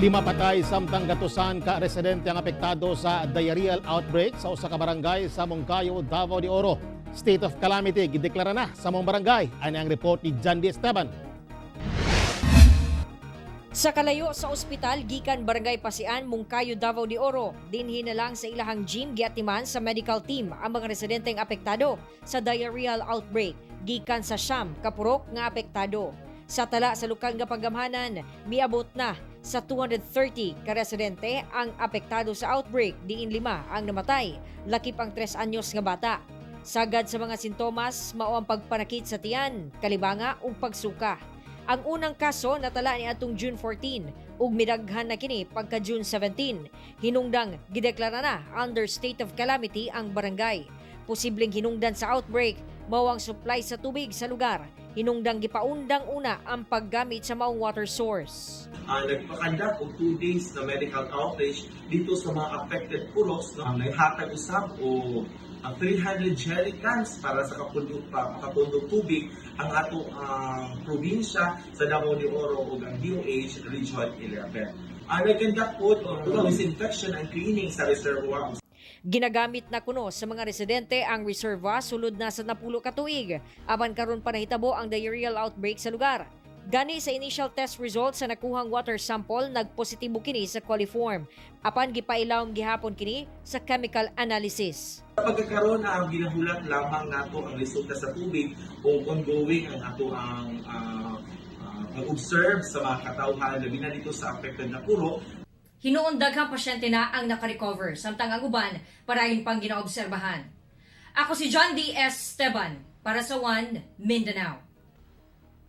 Lima patay samtang gatusan ka residente ang apektado sa diarrheal outbreak sa usa ka barangay sa Monkayo, Davao de Oro. State of calamity gideklara na sa maong barangay. Ani ang report ni John D. Esteban. Sa kalayo sa ospital gikan Barangay Pasian, Monkayo, Davao de Oro, dinhi na lang sa ilahang gym giatiman sa medical team ang mga residenteng apektado sa diarrheal outbreak gikan sa 9 ka purok nga apektado. Sa tala sa lokal nga panggamhanan, miabot na sa 230 ka residente ang apektado sa outbreak, diin 5 ang namatay, lakip ang 3 anyos nga bata. Sagad sa mga sintomas mao ang pagpanakit sa tiyan, kalibanga ug pagsuka. Ang unang kaso natala ni atong June 14 ug midaghan na kini pagka June 17. Hinungdang gideklara na under state of calamity ang barangay. Posibleng hinungdan sa outbreak mao ang supply sa tubig sa lugar. Hinungdang gipaundang una ang paggamit sa maong water source. Nagpa-conduct og 2 days na medical outreach dito sa mga affected puroks, no? Ang naghatag usab og ang 300 jerry cans para sa kapundo pa makapundong tubig ang ato ang probinsya sa Davao de Oro ug ang DOH Region 11. Ang nag-conduct po og disinfection and cleaning sa reservoir. Ginagamit na kuno sa mga residente ang reservoir sulod na sa 10 ka tuig apan karon pa nahitabo ang diarrheal outbreak sa lugar. Gani sa initial test results sa nakuhang water sample, nagpositibo kini sa coliform. Apan gipailawom gihapon kini sa chemical analysis. Sa pagkakaroon na ang ginahulat lamang nato ang resulta sa tubig o ongoing ang ato ang pag-observe sa mga katawhan, labi na dito sa affected na puro. Hinuon daghang pasyente na ang nakarecover samtang ang uban parayon pang ginaobserbahan. Ako si John D. S. Esteban para sa One Mindanao.